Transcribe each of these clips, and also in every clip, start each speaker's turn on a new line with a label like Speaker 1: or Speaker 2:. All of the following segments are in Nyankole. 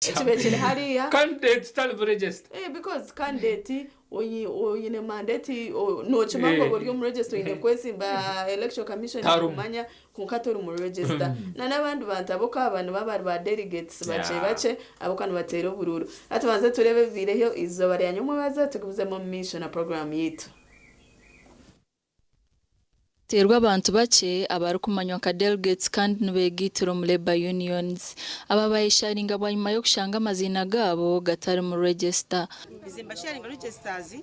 Speaker 1: Ekibe kiri hariya.
Speaker 2: Candidate tari mu register.
Speaker 1: Eh, because candidate oyi oyine mandate nokimanya ngu oba ori omu register oyine kwesimba aha electoral commission
Speaker 2: Tarimu.
Speaker 1: ekumanya kwonka tori mu register. Na n'abandi bantu abo okaba nibo abari ba delegates bakye bakye abo ka nibateera oburuuru. Hati tubanze tureebe ebibaireho eizooba rya nyomwebazo tugumizemu omu maisho na program yaitu.
Speaker 3: Teerwa abantu bakye abarikumanywa nka delegates kandi nibegaitira omu labour unions. Aba bayesharinga bwanyima y'okushanga amaziina gaabo gatari mu register.
Speaker 4: Nze mbasharinga registers,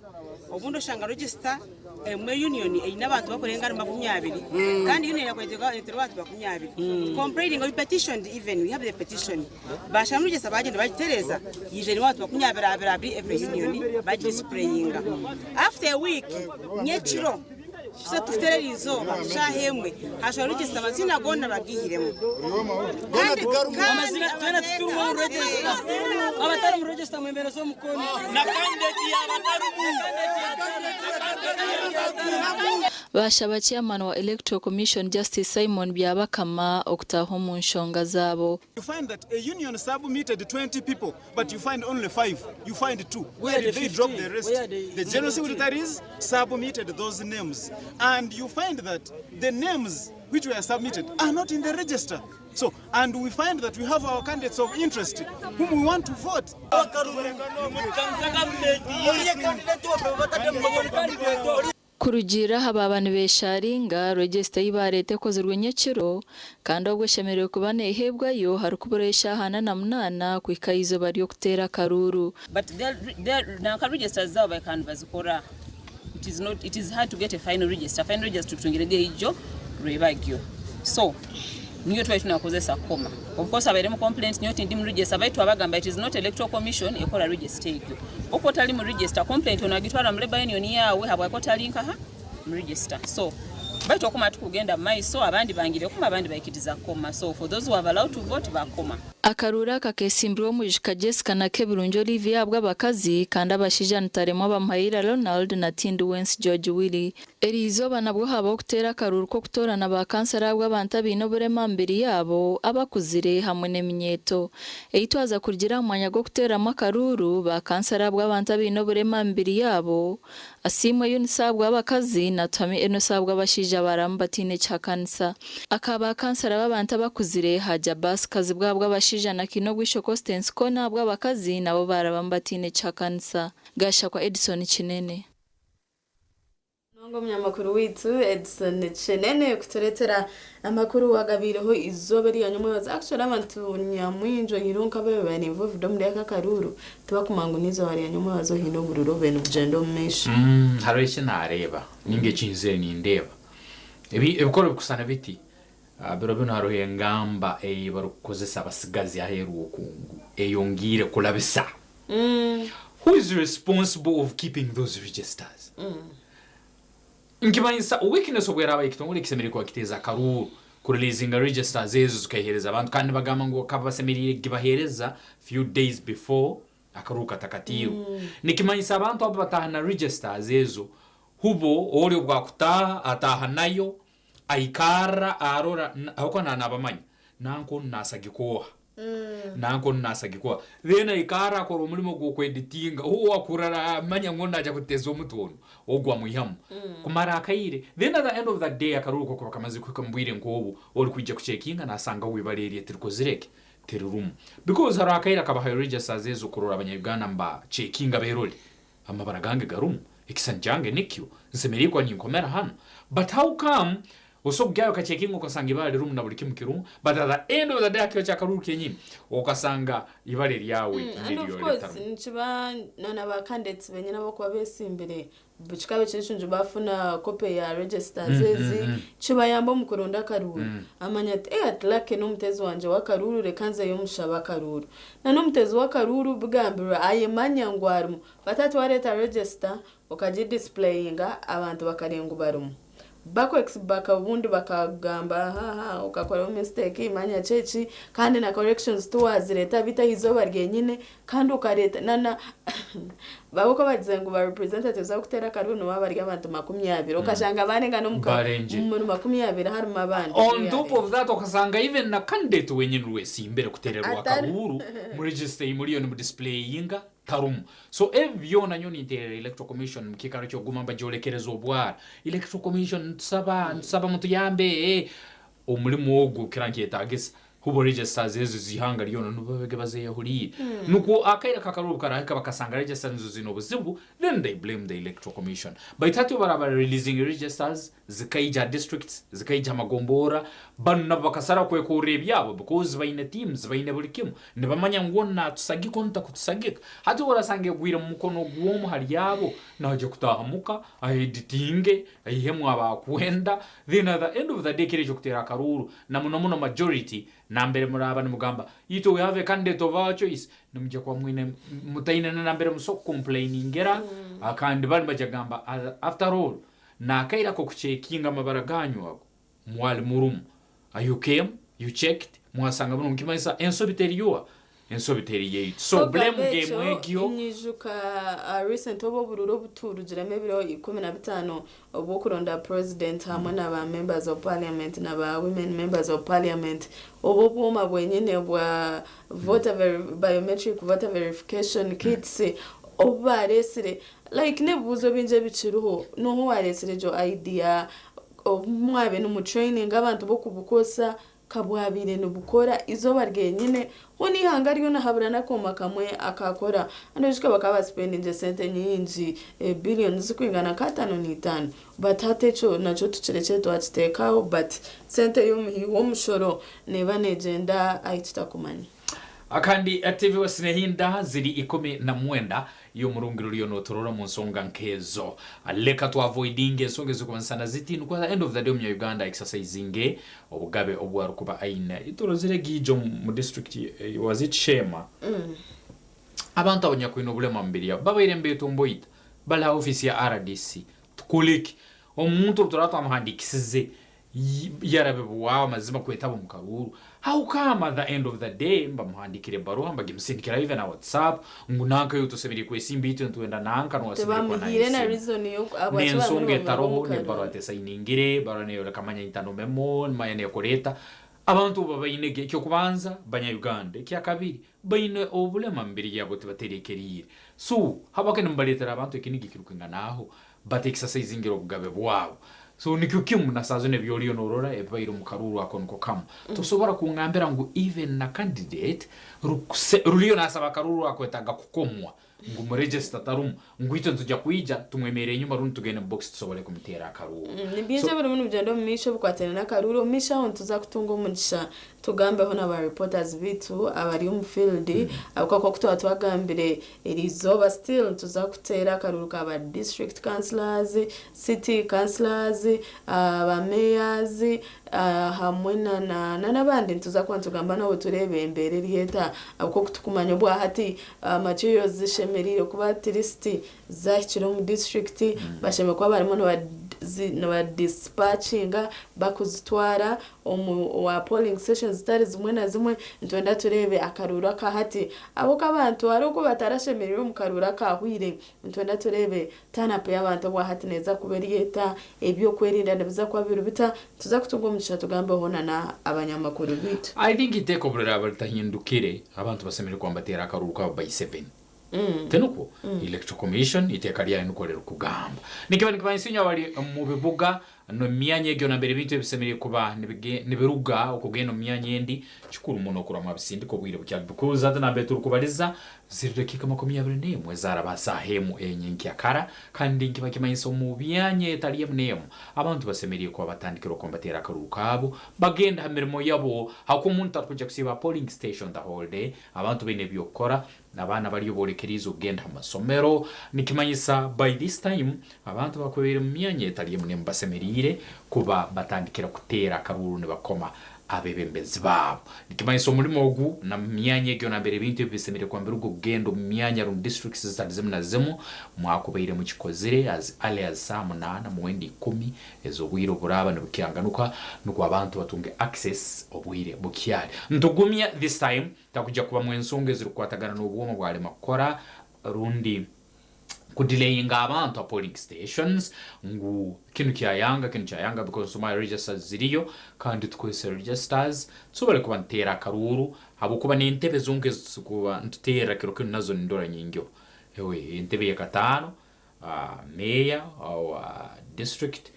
Speaker 4: obundi oshanga register emwe union eine abantu bakurenga ahari 20 kandi union yakwetega ereterwa abantu 20. Complaining we petitioned even we have the petition basharamu register bagyenda bagitereza yaija erimu abantu 20 abiri abiri every union bagidisprayinga. After a week nyekiro Tuze tuteere eri izooba shaaha emwe hashwa register amaziina goona bagiihiremu kandi kandi
Speaker 5: Twena titurimu omu register. Abatari mu register mwemereze omukono.
Speaker 6: Na candidate yaaba atarimu.
Speaker 3: Baashaba Chairman wa Electoral Commission Justice Simon Byabakama okutaaha omu nshonga zaabo.
Speaker 7: You find that a union submitted 20 people but you find only 5, you find 2. Where did they drop the rest? The general secretaries submitted those names and you find that the names which were submitted are not in the register. So, and we find that we have our candidates of interest whom we want to vote.
Speaker 3: Kurugiirira aha baaba nibesharinga, regisita ei baareeta ekozirwe nyekiro kandi obwo eshemereire kuba neeheebwayo harikuburayo eshaaha ana na munaana kuhika aha izooba ry'okuteera akaruuru.
Speaker 8: But their nanka registers zaabo bakaba nibazikora it is not it is hard to get a final register final register tutungire eijo rwebagyo so niyo twali tunakozesa koma of course abairemu complaint nyo tindi mu register baitu abagamba it is not electoral commission ekora register egyo Oku otali mu register complaint onagitwara mu labor union yawe habwaki otali nkaha mu register so baitu okuma tukugenda mumaiso abandi bangire koma abandi baikiriza koma so for those who have allowed to vote bakoma.
Speaker 3: Akaruuru aka kesimbirwe omwijukika Jessica Nakebirungi Olivia ahabw'abakazi kandi abashaija ni Taremwa Bamuhaira Ronald na Tindiwensi George Willy. Eriizooba nabwo haabaho okuteera akaruuru k'okutoorana ba kansara ahabw'abantu abaine oburema aha mibiri yaabo, abakuzire hamwe n'eminyeeto. Ei twaza kurugira aha mwanya gw'okuteereramu akaruuru, ba kansara ahabw'abantu abaine oburema aha mibiri yaabo, Asiimwe Eunice ahabw'abakazi na Tuhame Enos ahabw'abashaija baaramu bataine kihakanisa. Aka ba kansara b'abantu abakuzire, Haji Abbas Kazibwe ahabw'abashaija na Kiinobwisho Constance Koona ahabw'abakazi nabo baarabamu bataine kihakanisa. Gashakwa Edson Kinene.
Speaker 1: Munonga omunyamakuru waitu Edson Kinene kutureetera amakuru agabaireho eizooba erya nyomwebazo. Actually abantu nyamwingi oihireho nk'ababaire bari involved omuri aka akaruuru tibakumanya ngu n'eizooba rya nyomwebazo haine oburuuru obubaire nibugyenda omu maisho.
Speaker 2: Hariho eki naareeba nainga eki nzire nindeeba. Ebi ebikorwa birikushushana biti, biro binu hariho engamba ei barikukozesa abatsigazi aheeru oku ngu eyongiire kurabisa. Who is responsible of keeping those registers? Nikimanyisa weakness obu eraaba ekitongore kisemeriire kuba kiteeza akaruuru ku releasinga registers ezo zikaheereza abantu kandi nibagamba ngu bakaba basemeriire kugibaheereza few days before akaruuru katakatiirwe. Nikimanyisa abantu abo bataaha na registers ezo hubo ori obu akutaaha ataaha nayo aikarra arora ahabw'okuba naanabamanya nanka onu naasagika oha. Nanka onu naasagika oha. Then aikarra akora omurimo gw'okweditinga ou owaakurora amanya ngu onu naija kuteeza omutwe onu, ogu amwihamu kumara akaire. Then at the end of the day akaruuru ko kuba kamazire kuhika omu bwire nk'obu, orikwija kucekinga naasanga ngu ibara eryo tirikozire ki? Tirirumu. Because hariho akaire akabahayo registers ezo kurora abanya-Uganda nibacekinga beerore amabara gange garumu, ekisani kyange nikyo, nsemeriire kuba ninkomera hanu. But how come osobola kugyayo okacekinga okasanga ibara rirumu na buri kimu kirumu but at the end of the day hakiro ky'akaruuru kenyini okasanga ibara eryawe
Speaker 1: And of
Speaker 2: niryo
Speaker 1: course
Speaker 2: ritarumu.
Speaker 1: nikiba na na ba candidates benyini abarikuba besimbire kikaba kiri ekirungi bafuna copy ya registers ezi kibayamba omu kuronda akaruuru amanya ati eh ati Lucky n'omuteezi wangye w'akaruuru reka nzeyo mushabe akaruuru na n'omuteezi w'akaruuru bigambirwe ayemanya ngu arimu but hati wareeta register okagi displayinga abantu bakareeba ngu barimu. Bakwexbaka obundi bakagamba haha okakoraho mistake manya kyeki, kandi na corrections tiwazireta bita izooba ryenyine, kandi ukareta nana baba uko bagize ngu ba representatives abakutera akaruru nibo bari abantu 20, okashanga barenga
Speaker 2: Barengire.
Speaker 1: muri 20 harimu abandi.
Speaker 2: On top of that, okasanga even na candidate wenyine rwesimbere kutererwa akaruru mu register imuriyo nimudisplayinga tarumu. So ebi byona nyo ninterera Electoral Commission mukikaro kyoguma mbagyolekereza obwara. Electoral Commission, ntusaba mutuyambe, omulimu ogwo kira nkyetagisa hubo registers ezo zihanga lyona nubabege bazeyahulire, nukwo akaire kakaruru karahika bakasanga registers nizo zino obuzibu, then they blame the Electoral Commission. But hati baraba releasing registers zikaija districts, zikaija amagombora, bano nabo bakasara kwekurra ebyabo because baine teams, baine buli kimu, nibamanya ngu natusagika onu takutusagika. Hati orasanga egwire mu mukono gw'omu hali abo, naja kutahamuka aeditinge aihemu abakwenda. Then at the end of the day, kiri ekyo akaruru na muno muno majority nambere muraba nimugamba itwe we have a candidate of our choice, nimujja kuba mwine mutaine na nambere muso complainingira. Kandi bali bajagamba, after all nakaira ko kucheckinga amabara ganyu ago mwali murumu. You came, you checked, mwasanga muno nkimaisa ensobi teriyoa, ensobi teri yaitu. So blame game egyo.
Speaker 1: Nyijuka recent oba obururu obuturugiremu ebiro 15 obwokuronda president hamwe n'aba members of parliament n'aba women members of parliament, oba obwoma bwenyine bwa voter biometric voter verification kits obu baresire, like n'ebibuuzo bingi ebikiriho, noho waresire egyo idea, obu mwabe nimu training abantu b'okubukosa, kabwabire nibukora izooba ryenyine ho n'ihanga ryona habura n'akooma kamwe akakora. Hano ojuka bakaba baspendinge sente nyingi, billions zikwingana nka 55, but hati ekyo nakyo tukirekye twakiteekaho, but sente y'omuhi w'omushoro neeba negyenda ahi tutakumanya.
Speaker 2: Akandi TV West ziri 19 y'omurungiro ryo notorora mu nsonga nkezo. Leka tu avoiding ensonga ezikubansana ziti, nukwo at the end of the day omunya Uganda exercising obugabe obwarukuba aine. Itorozire gijo mu district, was it Shema, abantu abanyakwine obulema mu mibiri yabo babaire mbetomboita bali ha office ya RDC. Tukoleki omuntu obu twamuhandikisize yarabibwawo amazima kwetaba omu karuru? How come at the end of the day bamuhandikire baruha, bagimusindikira even na WhatsApp ngu nanka yo tusemerire kwesimba itwe ntwenda nanka
Speaker 1: tebamuhire na reason yo
Speaker 2: n'ensonga etaroho, nebaruha tesayiningire, baruha neyoreka manya intanomemo manya nekoreta. Abantu abo baine ekyokubanza banya-Uganda, ekyakabiri baine obulema mu mibiri yabo, tibaterekerire. So habake nimubaletera abantu ekinigi kirukwingana but exercisingira obugabe bwabo. So nikyo kimu nasazo nebyoliyo norora ebibaire omu karuru ako niko kamu. Tosobora kungambira ngu even na candidate ruliyo nasaba akaruru akwetaga kukomwa ngu muregister tarumu, ngu itwe ntujja kwija tumwemere enyuma rundi tugende mu box tusobole kumutera akaruru.
Speaker 1: Ni bingi birimu nibigenda omu maisho bikwatane n'akaruru. Omu maisho aho nituza kutunga omugisha tugambeho n'aba reporters bitu abari omu field, ahabw'okuba tuba twagambire eriizooba still tuza kuteera akaruru ka ba district councillors, city councillors, aba mayors, hamwe na n'abandi. Nituza kuba nitugamba nabo tureebe embeera eryeta, ahabw'okuba tukumanya obwahati materials zishemereire kuba at least zahikire omu district, bashemereire kuba barimu nibadispatchinga bakuzitwara omu wa polling stations zitari zimwe na zimwe. Nitwenda tureebe akaruru akahati abo k'abantu hariho oku batarashemereire omu karuru akahwire. Nitwenda tureebe turn-up y'abantu obwahati neeza kuba eryeta, ebyokwerinda nibiza kuba biri bita. Tuza kutunga omugisha tugambeho na abanyamakuru bitu.
Speaker 2: I think iteeka obuliraba litahindukire, abantu basemerere kuba mbatera akaruru kabo by 7. Tenukwo Electoral Commission iteeka lyayo nukwo lirikugamba. Nikiba nikiba abali mu bibuga nomyanya egyo nambere ebintu ebisemerire kuba nibiruga okugenda omu myanya endi, kikuru muno okurama bisindika obwire bukyali, because hati nambere turikubaliza ziri dakika 21 zaraba saaha 1 enyenkyakara, kandi nkiba kimanyisa omu byanya etali emu n'emu abantu basemerire kuba batandikire okuba batera akaruru kabo, bagenda ha mirimo yabo. Hakuba omuntu arikuja kusiiba polling station the whole day, abantu baine ebyokukora, abaana bariyo borekerize okugenda ha masomero, nikimanyisa by this time abantu bakubaire mu myanya etali emu n'emu basemeriire kuba batandikira kuteera akaruru nibakoma. Abeebembezi baabo. Nikimanyisa omurimo ogu na myanya egyo nambere ebintu ebi bisemeriire kuba nibiruga okugenda omu myanya rundi districts zitari zimu na zimu, mwakubaire mukikozire as early as saaha munaana mwenda ikumi ez'obwire oburaaba nibukyanganuka nukwo abantu batunge access obwire bukyari. Ntugumya this time takuja kubamu ensonga ezirukukwatagana n'obwoma bwarema kukora rundi kudelayinga abantu ha polling stations ngu kinu kyayanga kinu kyayanga because tumanya registers ziriyo kandi tukozese registers tusobole kuba nituteera akaruuru habwokuba n'entebe zonka ezitukuba nituteera kiro kinu nazo nindora nyingiho ewe entebe yakataano mayor owa district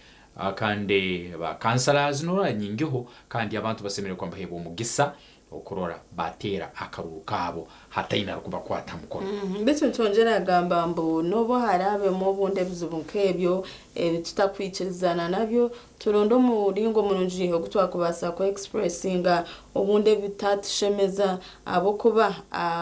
Speaker 2: kandi ba councillors norora nyingiho kandi abantu basemeriire kuba nibaheebwa omugisa okurora bateera akaruuru kaabo hataine arukubakwata ha mukono.
Speaker 1: Beitu nitwongyera kugamba mbu n'obu haraabemu obundi ebizibu nk'ebyo ebi tutakwikirizana nabyo, turonde omuringo murungi ogu twakubaasa ku expressinga obundi ebitatushemeza ahabw'okuba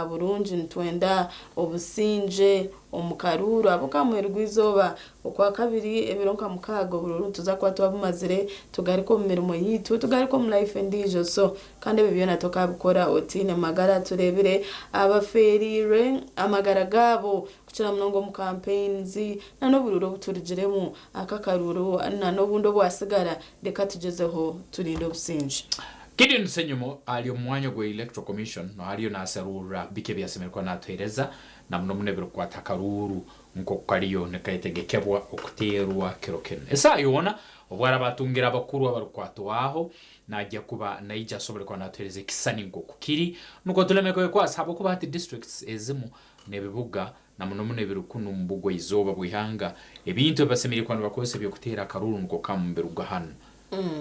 Speaker 1: burungi nitwenda obusingye omu karuuru ahabw'okuba aha muheru gw'eizooba Okwakabiri, ebiro nka mukaaga obururu nituza kuba twabumazire tugaruke omu mirimo yaitu, tugaruke omu life endiijo. So kandi ebyo byona tokabikora otaine magara. Tureebire abafeereirwe amagara gaabo kukira munonga omu campaigns na n'obururu obu turugiremu. Aka akaruru na n'obundi obwasigara reka tugyezeho turinde obusingye.
Speaker 2: Gideon Ssenyumo ari omu mwanya gwa Electoral Commission ariyo nasherura biki ebi ashemereire kuba natuhereza na muno muno ebirikukwata akaruuru Nk'oku kariyo nikayetegekebwa okuteerwa kiro kinu. Esaaha yoona obu araaba atungire abakuru abarukukwatwaho, naija kuba naija asobole kuba natuheereza ekisisani nk'oku kiri, nukwo tuleme kwekwasa habwokuba hati districts ezimu n'ebibuga na muno muno ebiri kunu omu bugwa izooba bw'ihanga, ebintu ebi basemeriire kuba nibakozesa eby'okuteera akaruru nukwo kamu nibiruga hanu.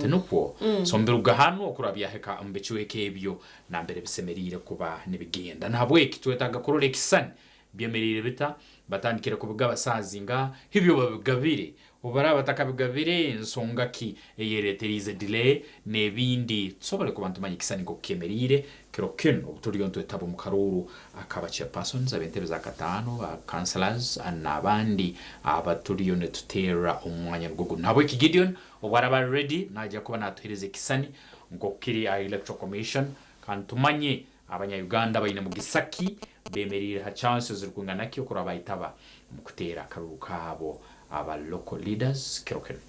Speaker 2: Tinukwo? So nibiruga hanu okurora byahika omu bicweka ebyo nambere bisemeriire kuba nibigenda. Nahabweki twetaaga kurora ekisisani Byemereire bita? Batandikire kubigaba saaha zingaha? Hibyo babigabire? Obu baraaba batakabigabire, nsonga ki eyereeteriize delay n'ebindi tusobole kuba nitumanya ekisani nk'oku kyemereire kiro kinu obu turiyo nitwetaba omu karuuru ak'aba chairpersons, ab'entebe za kataano, ba councillors n'abandi abaturiyo nituteerra omu mwanya nigwo gumu. Nahabweki Gideon obu araaba ari ready naija kuba naatuheereza ekisani nk'oku kiri aha Electoral Commission kandi tumanye Abanya Uganda baine mugisa ki bemereire ha chance ezirikwingana ki okuraba bayetaba omu kuteera akaruru kaabo aba local leaders kiro kinu?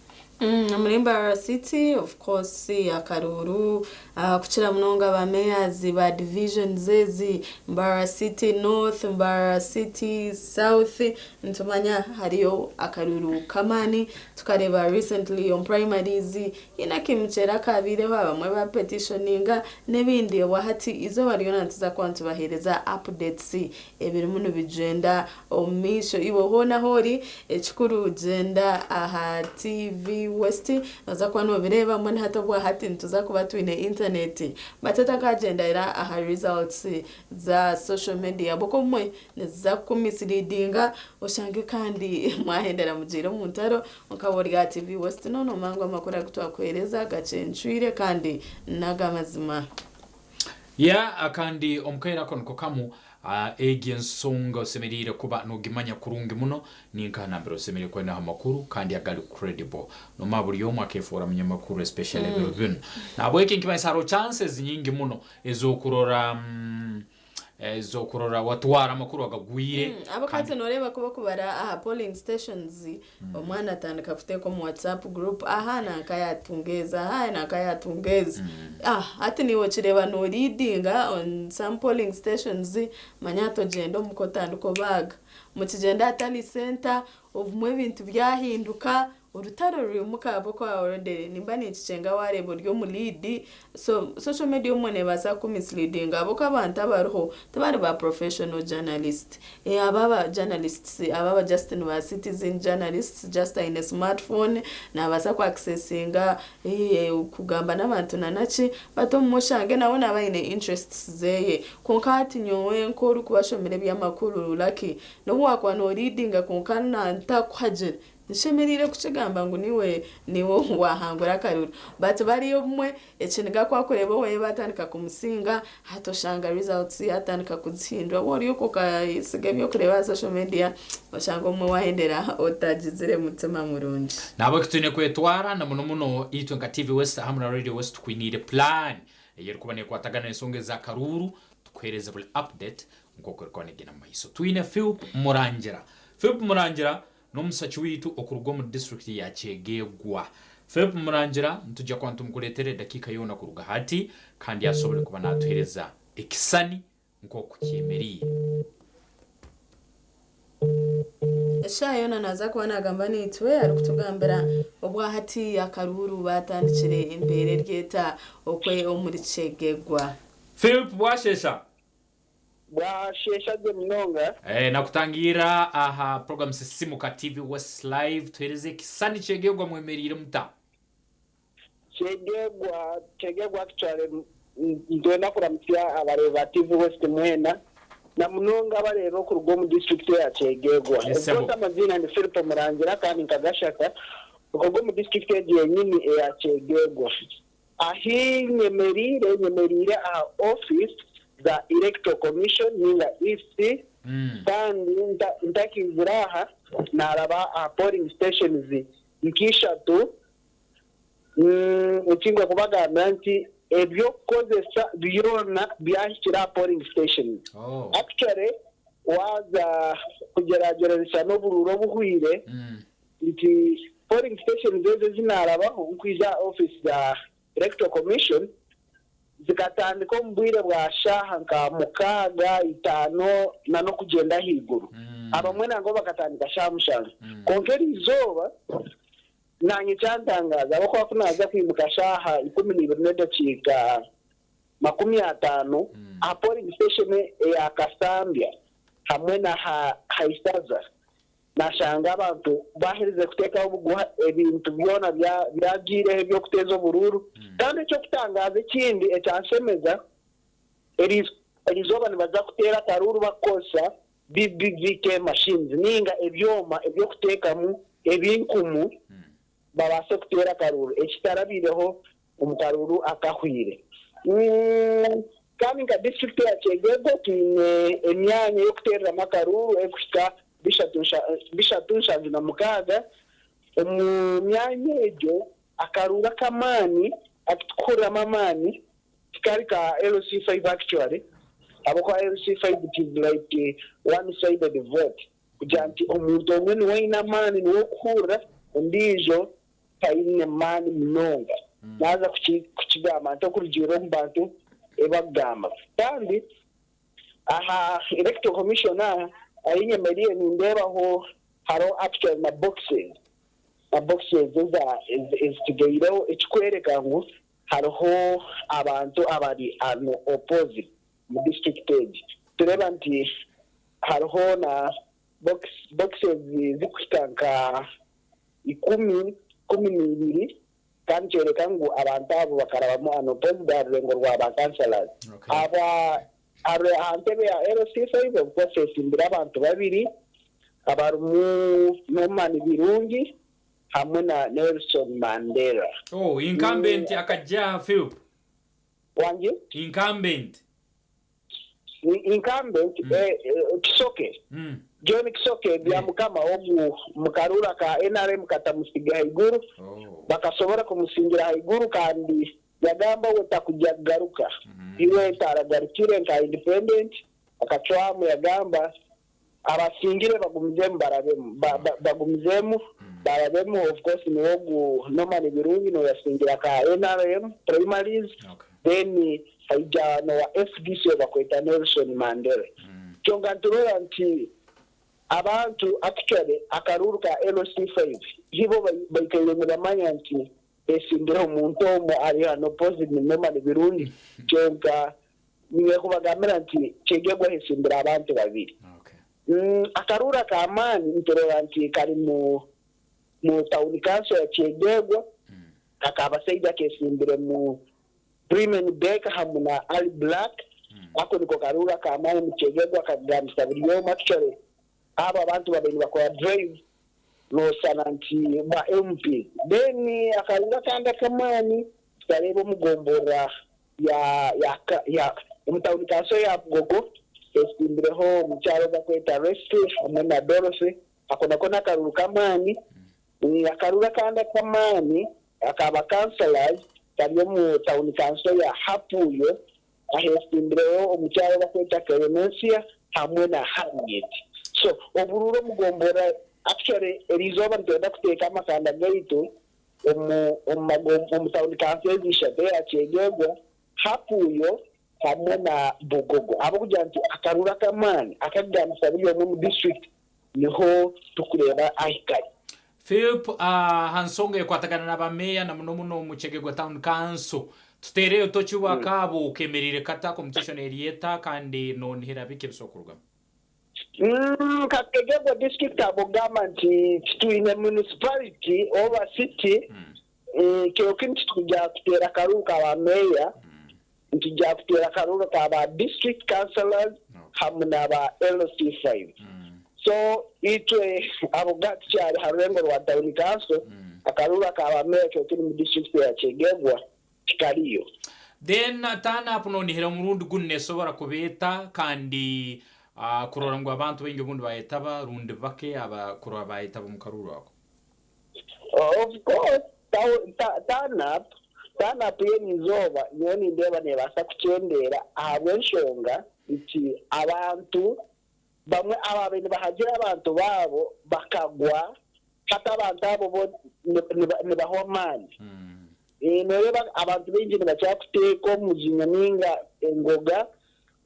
Speaker 1: Omuri Mbarara City of course akaruuru kukira munonga ba mayors ba divisions ezi Mbarara City North, Mbarara City South nitumanya hariyo akaruuru k'amaani tukareeba recently omu primaries Haine akaimukyera akaabaireho abamwe ba petitioninga n'ebindi obwahati eizooba ryona nituza kuba nitubaheereza updates ebirimu nibigyenda omu maisho. Iwe hoona ahu ori ekikuru gyenda aha TV West nooza kuba noobireeba mbwenu hati obwahati nituza kuba twine internet but otakagyendera aha results za social media ahabw'okuba obumwe niziza kukumisleadinga oshange kandi mwahendera mugiire omu ntaro Nkaba ori aha TV West nonooma ngu amakuru agu twakuheereza gacencwire kandi n'agamazima.
Speaker 2: Yeah kandi omu kaire ako niko kamu egi ensonga osemeriire kuba nogimanya kurungi muno ninkaha nambere osemeriire kuba oineho amakuru kandi agali credible. Nomanya buri omu akefoora munyamakuru especially ebiro binu. Nahabweki nikimanyisa haroho chances nyingi muno ez'okurora ez'okurora watwara amakuru agagwire.
Speaker 1: Ahabw'okuba hati nooreeba ku barikubara aha polling stations, omwana atandika kuteeka omu WhatsApp group, aha nanka yaatunga ezi, aha nanka yaatunga ezi. Hati naiwe okireeba nooriidinga on some polling stations, manya hati ogyenda omuka otandika obaaga. Mukigyenda aha tally centre, obumwe ebintu byahinduka, Orutaro rwimuka ahabw'okuba already nimba ninkikyenga wareeba ori omu lead so social media obumwe nebaasa kuku misleadinga ahabw'okuba abantu abariho tibari ba professional journalist aba aba journalists aba aba just ni ba citizen journalists just aine smart phone nabaasa ku accessinga kugamba n'abantu nanaki but obumwe oshange nawe naaba aine interests zeye kwonka hati nyowe nk'orikubashomera eby'amakuru Lucky n'obu wakuba no leadinga kwonka ntakuhagira. Nshemereire kukigamba ngu niiwe niiwe waahangura akaruru. But bariya obumwe ekiniga ku arikureeba oweye baatandika kumusinga, hati oshanga results yaatandika kuzihindura. Waaba ori okwo okasiga eby'okureeba aha social media, oshanga obumwe waahendera otagizire mutima murungi.
Speaker 2: Nahabweki twine kwetwara na muno muno itwe nka TV West hamwe na Radio West tukwiniire plan eyerikuba nekwatagana n'ensonga ez'akaruuru tukuheereze buri update nk'oku erikuba negenda mu maiso. Twine Philp Murangira. Philp Murangira N'omusaki waitu okuruga omu disiturikiti ya Kyegegwa, Philip Murangira nitwija kuba nitumukureetera edakiika yoona kuruga hati kandi asobole kuba naatuheereza ekisani nk'oku kyemereire.
Speaker 1: Eshaaha yoona naaza kuba naagamba naitwe arikutugambira obwahati akaruuru baatandikire embeera eri eta okwe omuri Kyegegwa.
Speaker 2: Philip Bwashesha.
Speaker 9: Bwasheesha gye munonga.
Speaker 2: Nakutangiira aha program Sisimuka TV West Live tuhereze ekisani Kyegegwa mwemereire muta?
Speaker 9: Kyegegwa Kyegegwa actually nitwenda kuramutsya abareebi ba TV West mwena na munonga abareebi okuruga omu district eya Kyegegwa.
Speaker 2: Yes
Speaker 9: Of
Speaker 2: sebo.
Speaker 9: course amaziina ndi Philip Murangira kandi Nkagashaka okuruga omu district egi yenyini eya Kyegegwa. Ahi nyemereire, nyemereire aha office za Electoral Commission ninga EC kandi ntakiizire aha naaraba aha polling stations nk'ishatu. Eki ndikubagambira nti eby'okukozesa byona byahikire aha polling stations. Actually waaza kugyeragyeranisa n'oburuuru obuhweire, Nti polling stations ezo ezi naarabaho nkwija aha office za Electoral Commission zikatandika omu bwire bwa shaaha nka mukaaga, itaano na n'okugyenda ahaiguru. Abamwe nangwa bakatandika shaaha mushanju. Kwonka eriizooba naanye kyantangaaza ahabw'okuba ku naaza kwimuka shaaha 12 n'edakiika 50 aha polling station eya Kasambya hamwe na Haisaza Nashanga abantu baaherize kuteekaho obuguha ebintu byona byagiireho eby'okuteeza oburuuru. Kandi eky'okutangaaza ekindi ekyanshemeza, eriizooba nibaza kuteera akaruuru barikukozesa BBVK machines nainga ebyoma eby'okuteekamu ebinkumu babaase kuteera akaruuru, ekitarabaireho omu karuuru akahweire. Kandi nka disiturikiti ya Kyegegwa twine emyanya y'okuteereramu akaruuru erikuhika 376. Omu myanya egyo akaruuru ak'amaani aku turikuhuriramu amaani tikari ka LC5 actually ahabw'okuba LC5 it is like one sided vote kugira nti omuntu omwe niwe aine amaani niwe orikuhurira ondiijo taine maani munonga. Naaza kukigamba nta okurugiirira omu bantu ebi barikugamba. Kandi aha Electoral Commission aha ahi nyemereire nindeebaho hariho actually na boxes, na boxes ezitsigaireho ekikworeka ngu hariho abantu abari unopposed omu district egi. Nitureeba nti hariho na boxes zirikuhika nka ikumi, 12 kandi kyoreka ngu abantu abo bakarabamu unopposed aha rurengo rwa ba councillors. Aba aha ntebe ya LC5 of course esimbire abantu babiri abarimu Norman Birungi hamwe na Nelson Mandela.
Speaker 2: Oh, incumbent akajja aha Philp.
Speaker 9: Wangi?
Speaker 2: Incumbent.
Speaker 9: Incumbent Kisoke, John Kisoke Byamukama ogu mukaruura ka nrm katamusiga haiguru, bakasobora kumusingira haiguru kandi yagamba we takugya kugaruka, iwe taragarukire nka independent akacwamu yagamba abasingire bagumizemu barabemu, bagumizemu barabemu of course niwe ogu Norman Birungi niwe yasingira ka nrm primaries then haija nowa fdc ou bakweta Nelson Mandela. Kyonka niturora nti abantu actually akaruuru ka LC5 hibo baikaire nibamanya nti besimbireho omuntu omwe ari unopposed ni Norman Birungi kyonka Niinyija kubagambira nti, Kyegegwa hesimbire abantu babiri. Akaruuru ak'amaani niturora nti kari mu tawuni kanso ya Kyegegwa, ak'abasaija kesimbire mu Freeman Baker hamu na Ali Black. Ako niko karuuru ak'amaani mu Kyegegwa kagambisa buri omwe. Actually, abo abantu babaire nibakora drive. Noshana nti ba MP. Then akaruru akandi ak'amaani tukareeba omu gomborora ya ya ya omu tawuni kanso ya Bugogo esimbireho omukyara ou barikweta Resty hamwe na Dorothy. Ako nako n'akaruru k'amaani. Akaruru akandi ak'amaani aka ba councillors kari omu tawuni kanso ya Hapuuyo ahesimbireho omukyara ou barikweta Clemencia hamwe na Harriet. So obururu omu gomborora actually eriizooba nitwenda kuteeka amakanda gaitu omu omu tawuni kanso ezi ishatu eya Kyegegwa, Hapuuyo hamwe na Bugogo ahabw'okugira nti akaruru ak'amaani akakugambisa buri omwe omu disiturikiti niho turikureeba ahi kari.
Speaker 2: Philp, Aha nsonga ekwatagana na bameeya na muno muno omu Kyegegwa Town Council, tuteereyo toki obwakaabo kemereire kata, competition eri eta kandi nonihira biki ebisobola kurugamu?
Speaker 9: Nka Kyegegwa district ahabw'okugamba nti titwine municipality oba city, kyoka nitwija kuteera akaruuru ka ba meeya, nitwija kuteera akaruuru ka ba district councillors hamwe n'aba LC5. So itwe ahabw'okuba tukyari aha rurengo rwa town council, akaruuru aka ba meeya kyoka omu district ya Kyegegwa tikariyo.
Speaker 2: Then turn up nonihira omurundi gunu nesobora kuba eta kandi kurora ngu abantu baingi obundi bayetaba rundi bake aba kurora bayetaba omu karuuru ako?
Speaker 9: Of course turn up turn up y'eriizooba nyowe nindeeba neebaasa kukyendeera ahabw'enshonga nti abantu bamwe abaabaire nibahagira abantu baabo bakagwa hati abantu abo bo nibahwa amaani. Nooreeba abantu baingi nibakira kuteeka omujinya nainga engoga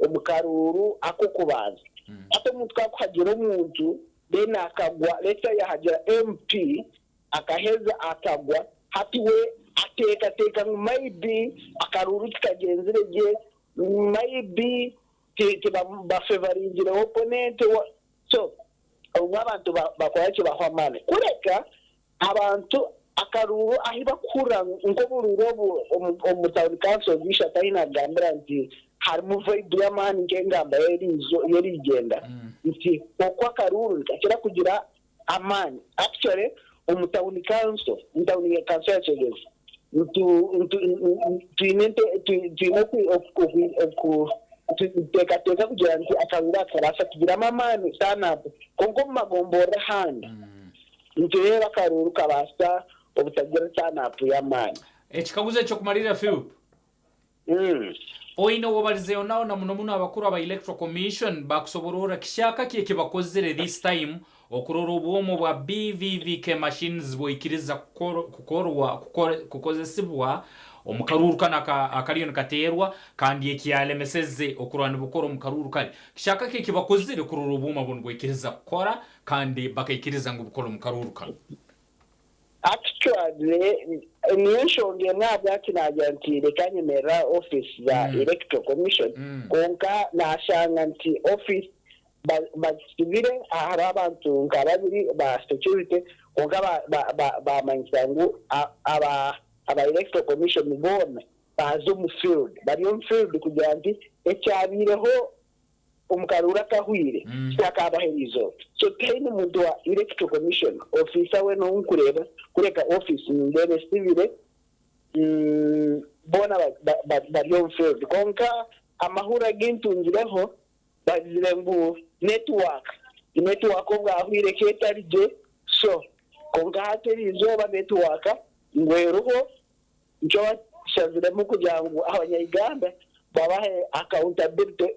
Speaker 9: omu karuuru ak'okubanza. Hati omuntu ku arikuhagira omuntu then akagwa, let's say yaahagira MP akaheza akagwa, hati we ateekateeka ngu maybe akaruuru tikagyenzire gye, maybe tibafevaringire opponent, so obumwe abantu bakora ki bahwa amaani. Kureka abantu akaruuru ahu barikuhurira ngu nk'oburuuru obu omu town council ishatu ahu naagambira nti harimu vibe y'amaani nk'engamba y'eriigyenda nti okwo akaruuru nikakira kugira amaani. Actually omu town council, omu town council ya Kyegezi twine twine kuteekateeka kugira nti akaruuru aka karabaasa kugiramu amaani turn up kwonka omu magomborora ahandi nitureeba akaruuru kabaasa obutagira turn up y'amaani.
Speaker 2: Ekikaguzo eky'okumalirra Philp. Oine ou obalizeyo nawe na muno muno abakuru aba Electoral Commission bakusobororra kihyaka ki ekibakozire this time okurora obwomo bwa BVVK machines bwaikiriza kukorwa kukozesibwa omu karuuru kanu akariyo nikateerwa kandi ekyalemeseze okurora nibukora omu karuuru kari. Kihyaka ki ekibakozire kurora obwoma bunu bwaikiriza kukora kandi bakaikiriza ngu bukore omu karuuru kanu?
Speaker 9: Actually niyo nshonga emwe ahabwaki naagira nti reka nyemerere aha ofiisi za Electoral Commission kwonka naashanga nti ofiisi bazisibire hariho abantu nka babiri ba security kwonka baamanyisa ngu aba Electoral Commission boona baaza omu field bari omu field kugira nti ekyabaireho omu karuuru akahweire kitakabaho eriizooba. So tihaine muntu wa Electoral Commission ofiisa weena ou nkureeba kureka ofiisi nindeeba esibire boona bari omu field. Kwonka amahurire agu ntungireho bagizire ngu network, network obwahweire ekaba etari gye so kwonka hati eriizooba network ngu eriho. Nikyo bashaziremu kugira ngu abanya-Uganda babahe accountability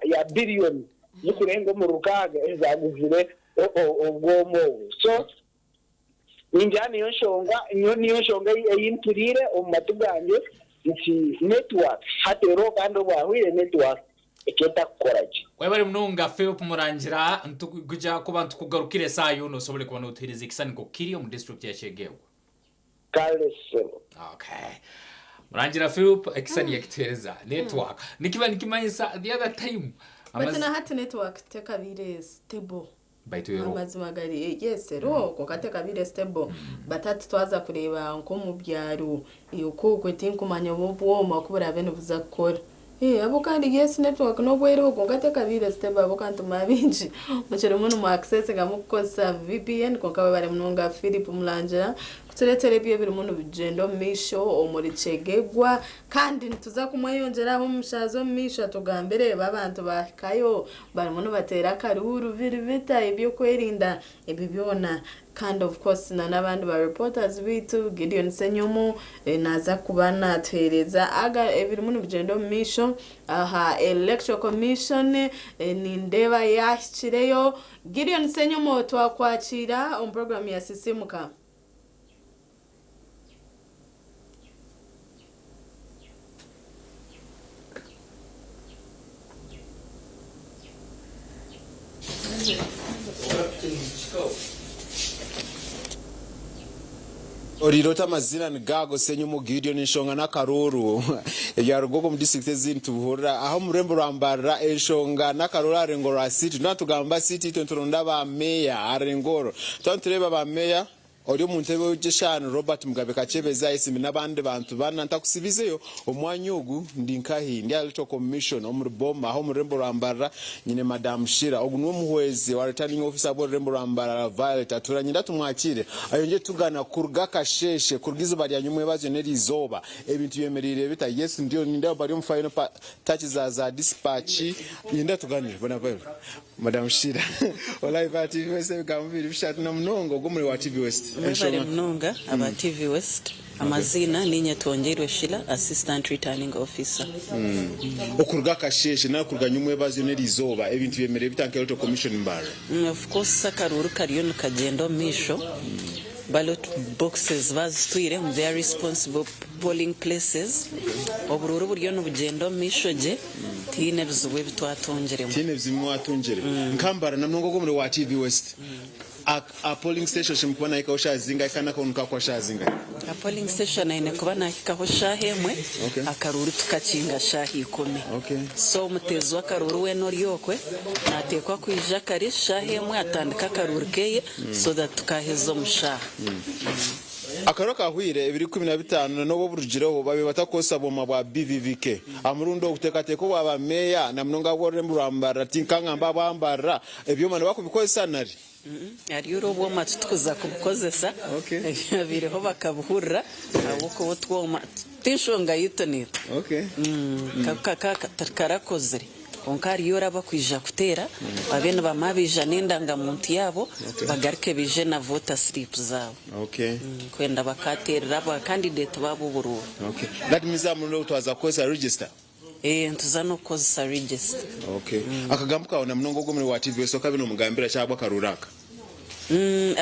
Speaker 9: ya billion zikurenga omuri rukaaga ezaguzire obwoma obu. So ningira niyo nshonga niyo nshonga ei mpuriire omu matu gangye nti network hati eriho kandi obwahwire network ekaba etakukora gye.
Speaker 2: Webale munonga Philp Murangira, nitukuja kuba nitukugarukira esaaha yoona osobole kuba notuhereza ekisani nkoku kiri omu district ya Kyegegwa.
Speaker 9: Kale ssebo.
Speaker 2: Okay. Murangira Philip ekisani yakituhereza network. Nikiba nikimanyisa the other time.
Speaker 1: But na hati network tekabaire stable.
Speaker 2: Baitu eriho.
Speaker 1: Amazima gari eh, yes eriho kwonka tekabaire stable. But hati twaza kureeba nk'omu byaro okwo okwo tinkumanya obu obwoma ku buraabe nibuza kukora. Abo kandi yes network n'obu eriho kwonka tekabaire stable ahabw'okuba nitumanya baingi mukirimu nimu accessinga mukukozesa VPN kwonka webare munonga Philip Mulangira kutureetera ebyo ebirimu nibigyenda omu maisho omuri Kyegegwa kandi nituza kumweyongyera aho omu shaaha z'omu maisho atugambire obu abantu baahikayo barimu nibateera akaruuru biri bita eby'okwerinda Ebi byona kandi of course na n'abandi ba reporters baitu Gideon Ssenyomo naaza kuba natuheereza aga ebirimu nibigyenda omu maisho aha Electoral Commission nindeeba yaahikireyo. Gideon Ssenyomo twakwakiira omu program ya Sisiimuka.
Speaker 10: Oriire ota amazina ni gaago Ssenyomo Gideon enshonga n'akaruuru ebyaruga okwo omu disiturikiti ezindi tubihurira aha omu rurembo rwa Mbarara enshonga n'akaruuru aha rurengo rwa city twaba nitugamba city itwe nituronda ba meeya aha rurengo orwo twaba nitureeba ba meeya Ori omu ntebe y'eshaano Robert Mugabe Kakyebezi ayesimbi n'abandi bantu bana. Ntakusibizeyo omwanya ogu ndi nkahi? Ndi aha Electoral Commission omuri Boma aho omu rurembo rwa Mbarara nyine Madam Sheila. Ogu niwe muhwezi wa Returning Officer bw'orurembo rwa Mbarara Violet Atuura. Nyenda tumwakiire ayongye tugana kuruga akasheeshe kuruga izooba rya nyomwebazyo n'erizooba ebintu byemereire bita? Yes ndiyo nindeeba bari omu final touch za za dispatch. Nyenda tuganire. Bwana Violet. Madam Sheila wa live aha TV West ebigambo bibiri bishatu na munonga ogwo omuri wa TV West.
Speaker 11: Mwebare
Speaker 10: Enshonga.
Speaker 11: munonga aba TV West. Amaziina ninye Twongyeirwe Sheila Assistant Returning Officer.
Speaker 10: Okuruga akasheeshe nari kuruga nyomwebazyo n'erizooba ebintu byemereire bita nka Electoral Commission Mbarara?
Speaker 11: Of course akaruuru kariyo nikagyenda omu maisho. Ballot boxes bazitwire omu their responsible polling places. Oburuuru buriyo nibugyenda omu maisho gye, tihaine bizibu ebi twatungiremu.
Speaker 10: Tihaine bizibu ebi mwatungire. Nka Mbarara na munonga ogwo omuri wa TV West, a polling station oshemereire kuba nahikaho shaaha zingahi kandi n'akaruuru nikakuha shaaha zingahi?
Speaker 11: A polling station aine kuba nahikaho shaaha emwe, akaruuru tukakinga shaaha ikumi. So omuteezi w'akaruuru weena ori okwe nateekwa kwija kare shaaha emwe atandike akaruuru keye. So that tukaheza omu shaaha.
Speaker 10: Akaro kahwire ebiro 15 na n'obu oburugireho babaire batakukozesa bwoma bwa BVVK. Aha murundi ogu teekateeka obwa ba meeya na munonga ab'orurembo rwa Mbarara tinkangamba aba Mbarara ebyoma nibakubikozesa nari?
Speaker 11: Hariyo ori obwoma titukuza kubukozesa ebyabaireho bakabihurira ahabw'okuba otwoma tinshonga yaitu naitwe tikarakozire. Kwonka hariyo ori abakwija kuteera babe nibamara baija n'endangamuntu yaabo bagaruke baije na voter slip zaabo kwenda bakateerera ba candidate baabo oburuuru.
Speaker 10: That means aha murundi ogu twaza kukozesa register?
Speaker 11: Eeh nituza n'okukozesa register.
Speaker 10: Akagambo kaawe na munonga ogwo omuri wa TV West okabe nomugambira ki ahabw'akaruuru aka?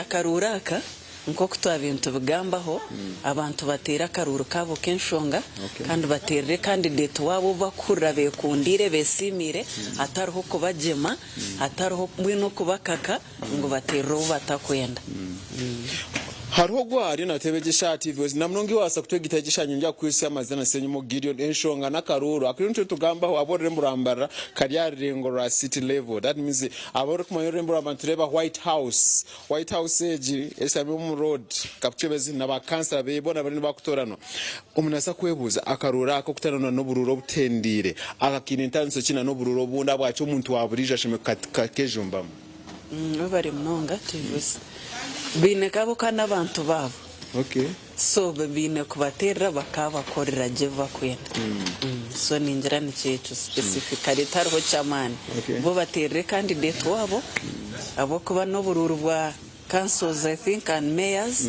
Speaker 11: Akaruuru aka nk'oku twabaire nitubigambaho, abantu bateere akaruuru kaabo k'enshonga kandi bateerere kandidate waabo ou barikuhurira beekundiire, beesiimiire hatariho kubagyema, hatariho mbwenu okubakaka ngu bateerere ou batakwenda.
Speaker 10: Hariho ogu ariyo nateeba egyo eshaati ive na munonga iwe wabaasa kutwegita egyo eshaati nyongera kukwitsya amazina Ssenyimo Gideon enshonga n'akaruuru aku nitwe nitugambaho ab'orurembo rwa Mbarara kari aha rurengo rwa city level that means Abarikumanya orurembo rwa Mbarara nitureeba White House. White House egi eshami omu road Kapchebezi na ba kansara beye boona bariyo nibakutoranwa. Omuntu naabaasa kwebuuza akaruuru aka okutaranwa n'oburuuru obutendeire aka kaine ntaaniso ki na n'oburuuru obundi ahabwaki omuntu wa buriijo ashemereire kukakejumbamu?
Speaker 11: Webare munonga Twebase. Baine kabo ka n'abantu baabo. So baine kubateerera bakaabakorera gye ebi bakwenda. So ningira nikyo ekyo specifically tihariho ky'amaani. Bo bateerere candidate waabo ahabw'okuba n'oburuuru bwa councils I think and mayors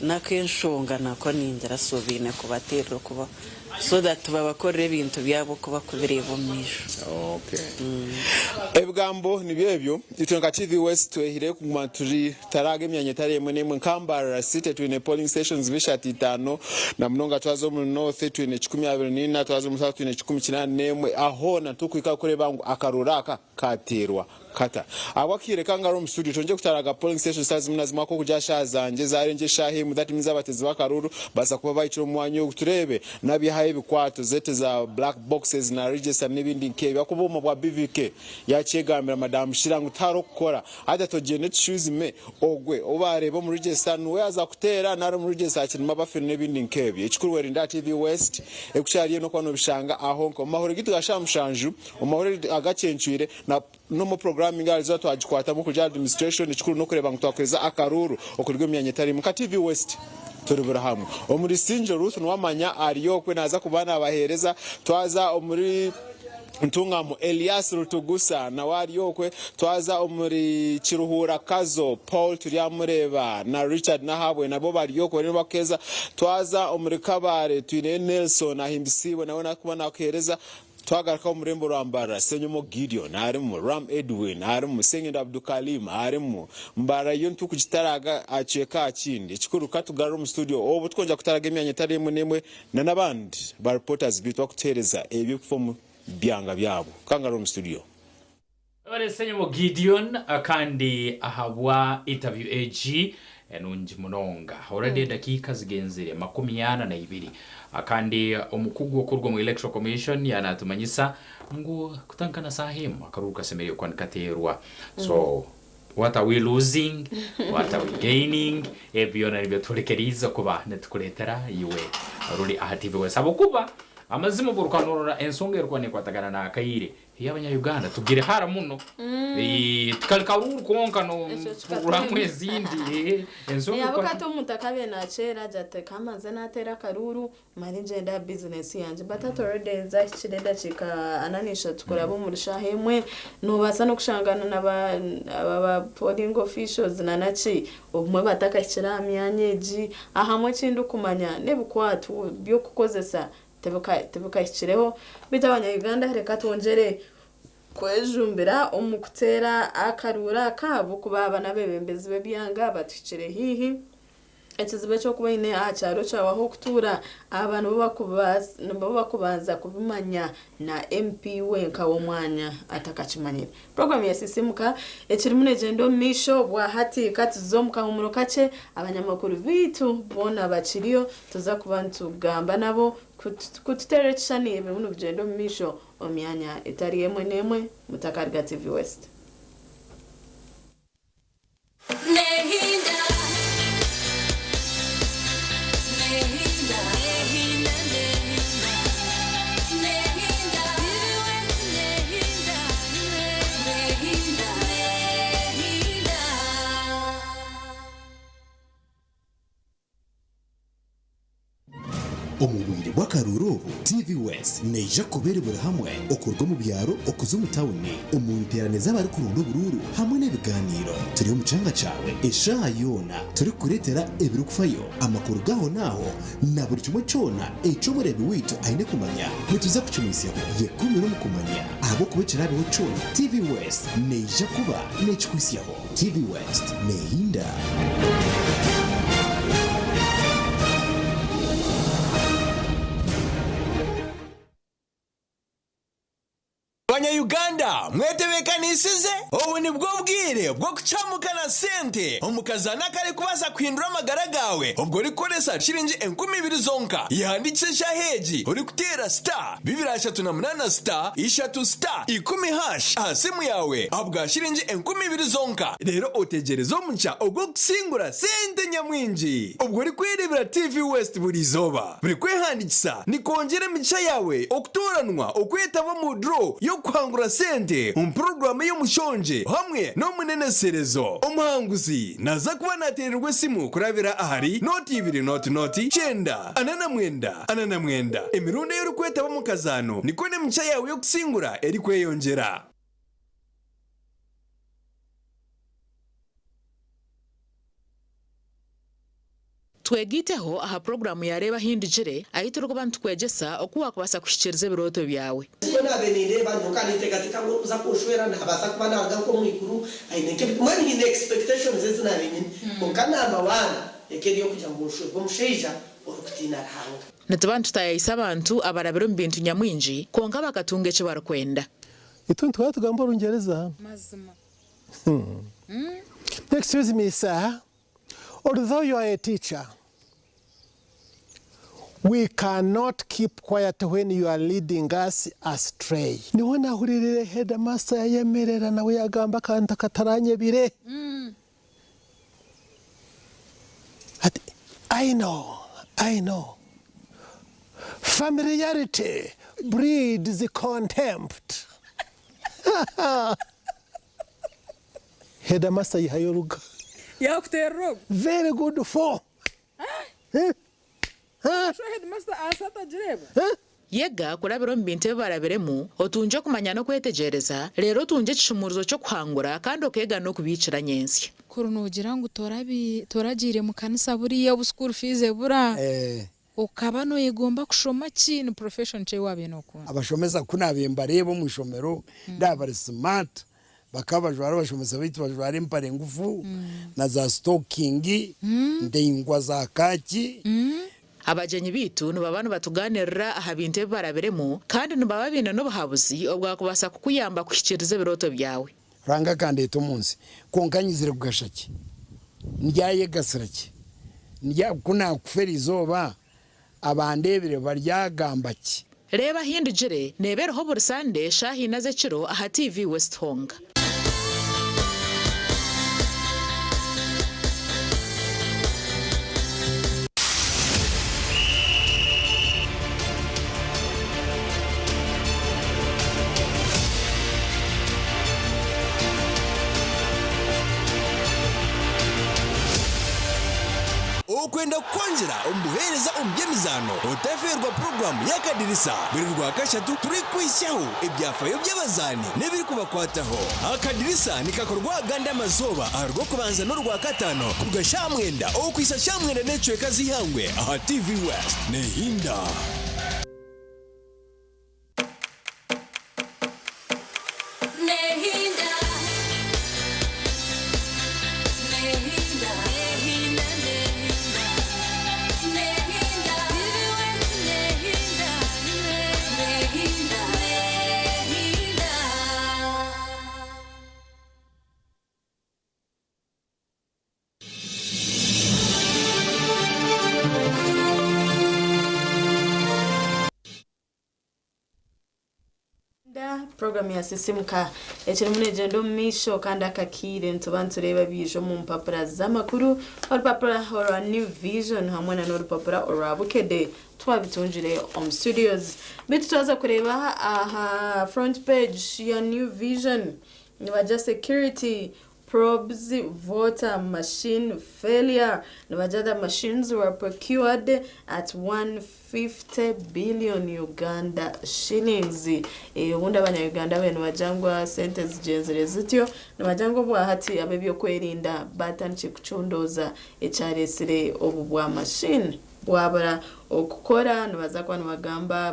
Speaker 11: n'ak'enshonga nako ningira so baine kubateerera okuba so that babakorere ebintu byabo oku bakubireeba omu maisho.
Speaker 10: Ebigambo nibyo ebyo, itwe nka TV West twehireyo kuguma turi taraaga emyanya etari emwe n'emwe nka Mbarara City twine polling stations bishatu itaano na munonga twaza omuri North twine 24 twaza omu South twine 181 aho hoona nitukuhika kureeba ngu akaruuru aka kateerwa. kata. Ahabw'akaire kangari omu studio twongye kutaraga polling station shaaha zimwe na zimwe ahabw'okugira shaaha zangye zaarengye eshaaha emwe that means abateezi b'akaruuru babaasa kuba bahikire omu mwanya ogu tureebe n'abihayo ebikwato zete za black boxes na register n'ebindi nk'ebyo ahakuba obumwe bwa BVK yakyegambira Madam Shira ngu tihariho kukora hati togyende tushuzime ogwe ou baareeba omu register niwe yaaza kuteera nari omu register hakirimu abafire n'ebindi nk'ebyo. Ekikuru werinde aha TV West ekukyariyo n'okuba nobishanga aho nka omu mahurire gaitu ga shaaha mushanju omu mahurire agakyencwire na n'omu programming ahari twagikwatamu kuruga aha administration ekikuru n'okureeba ngu twakuheereza akaruuru okuruga omu myanya etari emwe nka TV West turi buri hamwe. Omuri Sinjo Ruth Nuwamanya ari okwe naaza kuba naabaheereza twaza omuri Ntungamo Elias Rutugusa nawe ari okwe twaza omuri Kiruhura Kazo Paul Turyamureeba na Richard Nahabwe nabo bari okwe bariyo nibakuheereza twaza omuri Kabale twineyo Nelson Ahimbisiibwe nawe nakuba nakuheereza Twagaruka omu rurembo rwa Mbarara, Ssenyomo Gideon arimu, Ram Edwin arimu, Ssengendo Abdukalim arimu. Mbarara yo nitukugitaraga aha kicweka aha kindi. Ekikuru katugarure omu studio obu tukwongera kutaraga emyanya etari emwe n'emwe na n'abandi ba reporters beitu bakutuhereza ebirikufa omu byanga byabo. Kangarure omu studio.
Speaker 2: Webare Ssenyomo Gideon kandi ahabwa interview egi enungi munonga. Already edakiika zigenzire 42 kandi omukugu okuruga omu Electoral Commission yanatumanyisa ngu kutandika na saaha emwe akaruuru kasemereire kuba nikateerwa. So what are we losing, what are we gaining, ebi byona nibyo turekeriize kuba nitukureetera iwe oruri aha TV West. Ahabw'okuba amazima obu orikuba norora ensonga erikuba nekwatagana n'akaire Ey'abanya Uganda tugire hara muno. Tikari karuuru konka no
Speaker 1: Ekyo kikatwema.
Speaker 2: programu ezindi ensonga
Speaker 1: Yaba
Speaker 2: ekwata.
Speaker 1: hati omuntu akabaire nakyera agira ati kamanze nateera akaruuru mare ngyende aha bizinesi yangye but hati already zahikire edakiika ana n'ishatu kuraba omuri shaaha emwe nobaasa n'okushangana na ba aba ba polling officials na naki obumwe batakahikire aha myanya egi ahamwe ekindikumanya n'ebikwato by'okukozesa Tibikahikireho. Beitu abanya-Uganda reka twongyere kwejumbira omu kuteera akaruuru aka ahabw'okuba aba n'abeebembezi b'ebyanga batuhikire haihi. Ekizibu eki orikuba oine aha kyaro kyawe ahu orikutuura, aba nibo barikubanza kubimanya na MP wenka w'omwanya atakakimanyire. Puroguraamu ya Sisiimuka ekirimu neegyenda omu maisho obwahati ka tuze omu kahuumuro kakye abanyamakuru baitu boona bakiriyo tuza kuba nitugamba nabo kututeerera ekishushani ebirimu nibigyenda omu maisho omu myanya etari emwe n'emwe mutakaruga TV West.
Speaker 12: Omu bwire bw'akaruuru obu, TV West neija kuba eri buri hamwe okuruga omu byaro okuza omu tawuni, omu nteerane z'abarikuronda oburuuru hamwe n'ebigaaniiro. Turi omu kyanga kyawe eshaaha yoona turikukureetera ebirikufayo, amakuru g'ahonaaho na buri kimwe kyona eki omureebi waitu aine kumanya. Nituza kukimwitsyaho. Yekumire omu kumanya ahabw'okuba ekiraabeho kyona, TV West neija kuba neekikuhitsyaho. TV West neehinda.
Speaker 13: Banya Uganda mwetebekanisize? Obu nibwo bwire bw'okucamuka na sente omu kazaano akarikubaasa kuhindura amagara gaawe obwo orikukoresa shiringi 2000 zonka. Yehandiikise eshaaha egi orikuteera star 238 star ishatu star ikumi hash aha simu yaawe ahabwa shiringi 2000 zonka reero otegyereze omugisha ogw'okusingura sente nyamwingi obwo orikwereebera TV West buri izooba. Buri kwehandiikisa nikwongyera emigisha yaawe okutooranwa okwetaba omu draw y'okuhangura sente omu puroguraamu ey'omushongye hamwe n'omuneneserezo. Omuhanguzi naaza kuba naateererwa esimu kurabira ahari nooti ibiri nooti nooti kyenda ana na mwenda ana na mwenda. Emirundi ei orikwetaba omu kazaano nikwo n'emigisha yaawe y'okusingura erikweyongyera.
Speaker 14: Twegaiteho aha puroguraamu ya Reeba Ahindugire, ahu turikuba nitukwegyesa oku waakubaasa kuhikiiriza ebirooto byawe.
Speaker 15: Nikwo naabaire nindeeba nyowe ka ninteekateeka ngu orikuza kunshwera naabaasa kuba naaruga nk'omu iguru aine nk'ebi mbwenu nyine expectations ezi naabaire nyine kwonka number one eka eri ey'okugira ngu nshwerwe omushaija orikutiina Ruhanga.
Speaker 14: Nituba nitutaayaayisa abantu abarabire omu bintu nyamwingi kwonka bakatunga eki barikwenda.
Speaker 16: Itwe nituhora tugamba Orungyereza.
Speaker 17: Mazima.
Speaker 16: Excuse me, sir. Although you are a teacher, we cannot keep quiet when you are leading us astray. Niho nahuririre headmaster yayemerera nawe yagamba akantu akataranyebire. Ati, I know, I know. Familiarity breeds contempt. Headmaster yihayo oruga.
Speaker 17: Yakuterera ogu.
Speaker 16: Very good for.
Speaker 17: So headmaster aasa atagireeba?
Speaker 14: Yega kurabira omu bintu ebi barabiremu, otungye okumanya n'okwetegyereza, reero otungye ekishumuruzo ky'okuhangura kandi okeega n'okubiikira nyentsya.
Speaker 18: Kuri noogira ngu toragiire mu kanisa buriya obu school fees ebura, okaba nooyegomba kushoma ki? Ni profession ki ei waabaire nookunda?
Speaker 19: Abashomesa ku naabaire mbareeba omu ishomero ndaaba bari smart, bakaba bajwara abashomesa baitu bajwara empare ngufu na za sitokingi ndaingwa za kaaki.
Speaker 14: Abagyenyi baitu nibaba nibatugaaniirira aha bintu ebi barabiremu kandi nibaba baine n'obuhabuzi obwakubaasa kukuyamba kuhikiiriza ebirooto byawe.
Speaker 19: Ruhanga akandeeta omu nsi, kwonka nyizire kugasha ki? Ndyayegasira ki? Ndya, ku naakufa eri izooba, abandeebire baryagamba ki?
Speaker 14: Reeba Ahindugire neeba eriho buri Sande shaaha ina z'ekiro aha TV West Honga.
Speaker 13: Okwenda kukwongyera omu buheereza omu by'emizaano, otafeerwa puroguraamu y'Akadirisa buri Rwakashatu turikuhitsyaho ebyafayo by'abazaani n'ebirikubakwataho. Akadirisa nikakorwa agandi amazooba aha Rwokubanza n'Orwakataano kuruga shaaha mwenda okuhitsya shaaha mwenda n'ekicweka z'eihangwe aha TV West. Nehinda.
Speaker 1: Puroguramu ya Sisimuka ekirimu neegyenda omu maisho kandi akakiire nituba nitureeba ebiija omu mpapura z'amakuru, orupapura orwa New Vision hamwe na n'orupapura orwa Bukedde twabitungire omu studios. Beitu twaza kureeba aha front page ya New Vision nibagira security probes voter machine failure nibagira the machines were procured at 150 billion Uganda shillings. Eh, obundi abanya-Uganda be nibagira ngu ah, sente zigyenzire zityo nibagira ngu obwahati ab'ebyokwerinda batandikire kucondooza ekyareetsire obu bwa machine bwabura okukora nibaza kuba nibagamba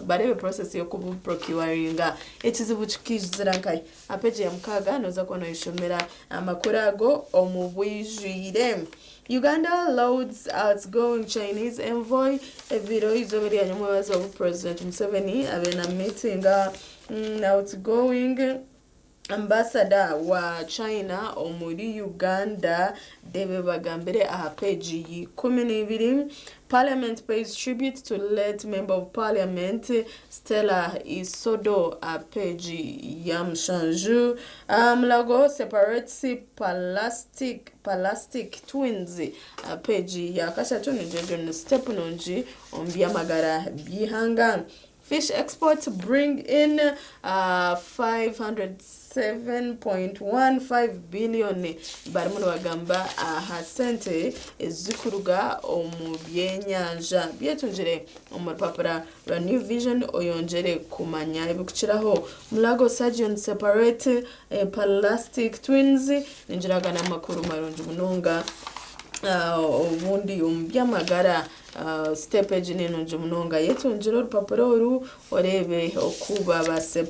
Speaker 1: bareebe process y'okubuprocuringa ekizibu kikaizira nkahi. Aha peegi ya mukaaga nooza kuba nooyeshomera amakuru ago omu bwijwire. Uganda lauds outgoing Chinese envoy Ebiro eizooba erya nyomwebazo obu Purezidenti Museveni abaire na miitinga na outgoing Ambassador wa China omuri Uganda Debe bagambire aha peegi ya 12. Parliament pays tribute to late Member of Parliament Stella Isodo aha peegi ya 7. Mulago separates Palastic twins aha peegi ya 3. Nigyo egyo ni sitepu nungi omu by'amagara by'eihanga. Fish exports bring in 507.15 billion barimu nibagamba aha sente ezikuruga omu byenyanja byetungire omu rupapura rwa New Vision oyongyere kumanya ebikukiraho. Mulago Surgeon Separate Palastic Twins ningira aga n'amakuru marungi munonga obundi omu by'amagara. Sitepu egi ni nungi munonga. Yetungire orupapura oru oreebe oku babaase.